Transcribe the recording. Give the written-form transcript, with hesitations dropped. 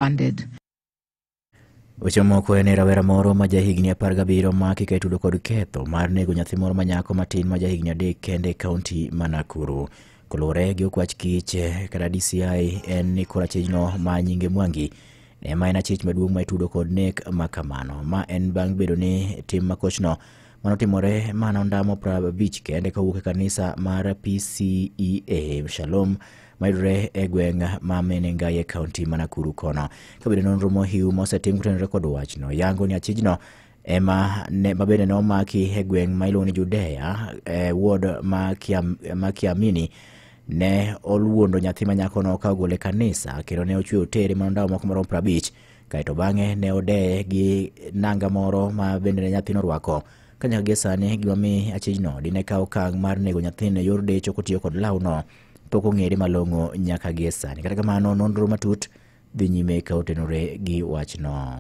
Funded. Weche moko en ni rawera moro ma jahigni 17 omaki ka itudo kod ketho mar nego nyathi moro ma nyako matin ma jahigni 3 kende e kaunti ma Nakuru. Koluwore gi okwach kich kata DCI en ni koro achijno ma nyinge Mwangi ema en achich maduong' ma itudo kod nek ma kamano. Ma en bang' bedo ni tim makochno manotimore mana ondamo 50 kende kowuok e kanisa mar PCEA Shalom mayudore e gweng' ma Menengai e kaunti ma Nakuru kono. Kabedo nonro mohiu mosetim kotenore kod wachno, yango ni achijno ema ne, ma bende nomaki e gweng' ma iluongo ni Judea e ward ma, ma Kiamini ne oluondo nyathi ma nyakono ka ogole e kanisa kendo ne ochwe otere mana ndawa moko maromo 50 kaeto bang'e ne odeye gi nanga moro ma bende ne nyathino orwako. Ka nyaka gie sani gima mi achijno dine kaw okang' mar nego nyathino e yor decho kotiyo kod lawno pok ong'ere malong'o nyaka gie sani. Kata kamano nonro matut dhi nyime ka otenore gi wachno.